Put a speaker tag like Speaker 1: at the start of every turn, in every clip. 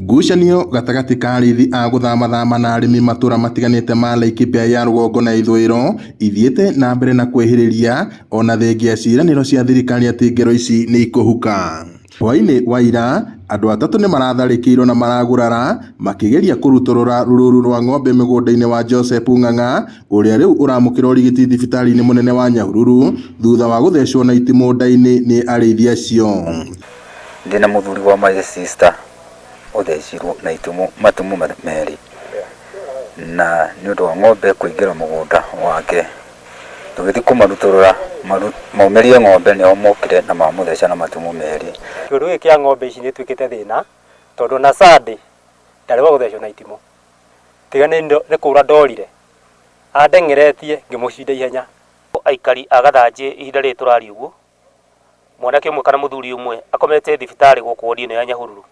Speaker 1: Ngucanio gatagatĩ ka arĩithi a gũthamathama na arĩmi matũra matiganĩte ma Laikipia ya rũgongo na ithũĩro ithiĩte na mbere na kwĩhĩrĩria ona thengia ciĩranĩro cia thirikari atĩ ngero ici nĩ ikũhuka. Hwaĩ-inĩ wa ira andũ atatũ nĩ maratharĩkĩirwo na maragurara makĩgeria kũrutũrũra rũrũru rwa ng'ombe mũgũnda-inĩ wa Joseph Ng'ang'a ũrĩa rĩu ũramũkĩra ũrigiti thibitarĩ-inĩ mũnene wa Nyahururu thutha wa gũthecwo na itimũ nda-inĩ nĩ arĩithi acio.
Speaker 2: Ndĩna mũthuri wa my sister ũthecirwo na itumu matumu merĩ na nĩ ũndũ wa ng'ombe kũingĩra mũgũnda wake. Tũgĩthiĩ kũmarutũrũra maumĩrie ng'ombe nĩo mokire na mamũtheca na matumu merĩ.
Speaker 3: Kĩũndũ gĩkĩ kĩa ng'ombe ici nĩ ĩtuĩkĩte thĩna tondũ ona Sunday ndarĩ wa gũthecwo na itimũ. Tiga nĩ kũra ndorire andeng'eretie ngĩmũcinda ihenya.
Speaker 4: Aikari a Gathanjĩ ihinda rĩrĩ tũraria ũguo, mwanake ũmwe kana mũthuri ũmwe akomete thibitarĩ gũkũ wodi ĩno ya Nyahururu.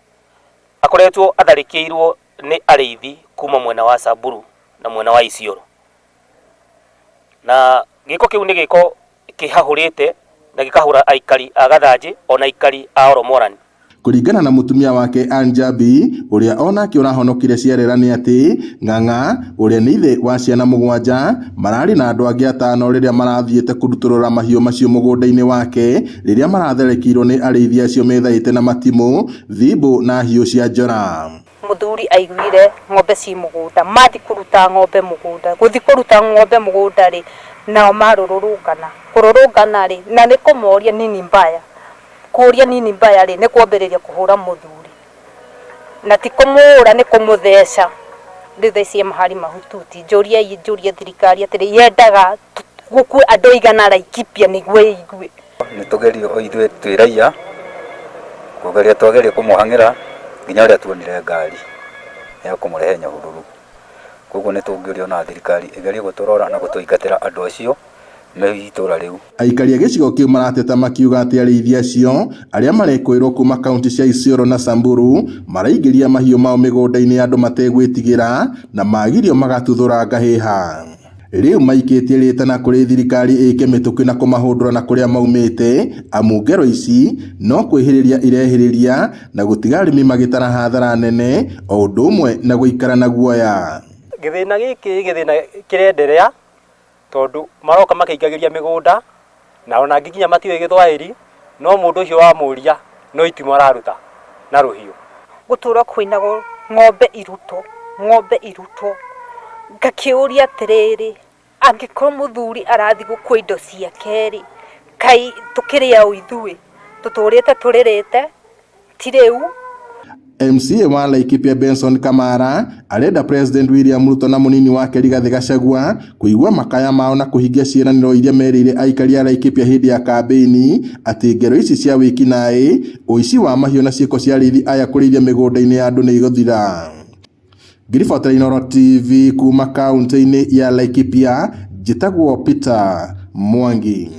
Speaker 4: Akoretwo atharĩkĩirwo nĩ arĩithi kuma mwena wa Samburu na mwena wa Isiolo. Na gĩko kĩu nĩ gĩko kĩhahũrĩte na gĩkahũra aikari a Gathanjĩ ona aikari a Oromorani.
Speaker 1: Kũringana na mũtumia wake Ann Njambi ũrĩa onake ũrahonokire ciarera nĩ atĩ Ng'ang'a ũrĩa nĩ ithe wa ciana mũgwanja mararĩ na andũ angĩ atano rĩrĩa marathiĩte kũrutũrũra mahiũ macio mũgũnda-inĩ wake rĩrĩa maratharĩkĩirwo nĩ arĩithi acio methaĩte na matimũ, thimbũ na hiũ cia njora.
Speaker 5: Mũthuri aiguire ng'ombe ci mũgũnda, mathi kũruta ng'ombe mũgũnda, gũthi kũruta ng'ombe mũgũnda rĩ, nao marũrũngana, kũrũrũngana rĩ, na nĩ kũmoria nini mbaya, kũria nini mbaya rĩ, nĩ kwambĩrĩria kũhũra mũthuri, na ti kũmũhũra nĩ kũmũtheca, rĩu thaa ici e mahali mahututi, njũriei njũrie thirikari atĩrĩ, yendaga gũkue andũ aigana Laikipia nĩguo ĩigue?
Speaker 2: Nĩ tũgerio o ithuĩ twĩ raiya, kũgeria twageria kũmũhang'ĩra nginya ũrĩa tuonire ngari ya kũmũrehe Nyahururu. Koguo nĩ tũngĩũria ona thirikari ĩgerie gũtũrora na gũtũingatĩra andũ acio me itũra rĩu.
Speaker 1: Aikari a gĩcigo kĩu marateta makiuga atĩ arĩithi acio arĩa marekũĩrwo kuma kaunti cia Isiolo na Samburu maraingĩria mahiũ mao mĩgũnda-inĩ ya andũ mategwĩtigĩra na magirio magatuthũra ngahĩha. Rĩu maikĩtie rĩtana kũrĩ thirikari ĩke mĩtũkĩ na kũmahũndũra na kũrĩa maumĩte amu ngero ici no kwĩhĩrĩria irehĩrĩria na gũtiga arĩmi magĩtara hathara nene o ũndũ ũmwe na gũikara na guoya.
Speaker 3: Gĩthĩna gĩkĩ gĩthĩna kĩrenderea tondũ maroka makĩingagĩria mĩgũnda na ona angĩ nginya matiũĩ gĩthwaĩri no mũndũ ũcio wamũria no itimũ araruta na rũhiũ.
Speaker 5: Gũtũra kwĩnagwo ng'ombe irutwo, ng'ombe irutwo, ngakĩũria atĩrĩrĩ, angĩkorwo mũthuri arathiĩ gũkua indo ciake rĩ, kaĩ tũkĩrĩ aũ ithuĩ? Tũtũrĩte tũrĩrĩte, ti rĩu.
Speaker 1: MCA wa Laikipia Benson Kamara arenda President William Ruto na mũnini wake Rigathĩ Gachagua kũigua makaya mao na kũhingia ciĩranĩro iria merĩire aikari a Laikipia hĩndĩ ya kambĩini atĩ ngero ici cia wĩkinaĩ, ũici wa mahiũ na ciĩko cia arĩithi aya kũrĩithia mĩgũnda-inĩ ya andũ nĩ igũthira. Ngĩribotera Inooro TV kuma kaunti-inĩ ya Laikipia, njĩtagwo Peter Mwangi.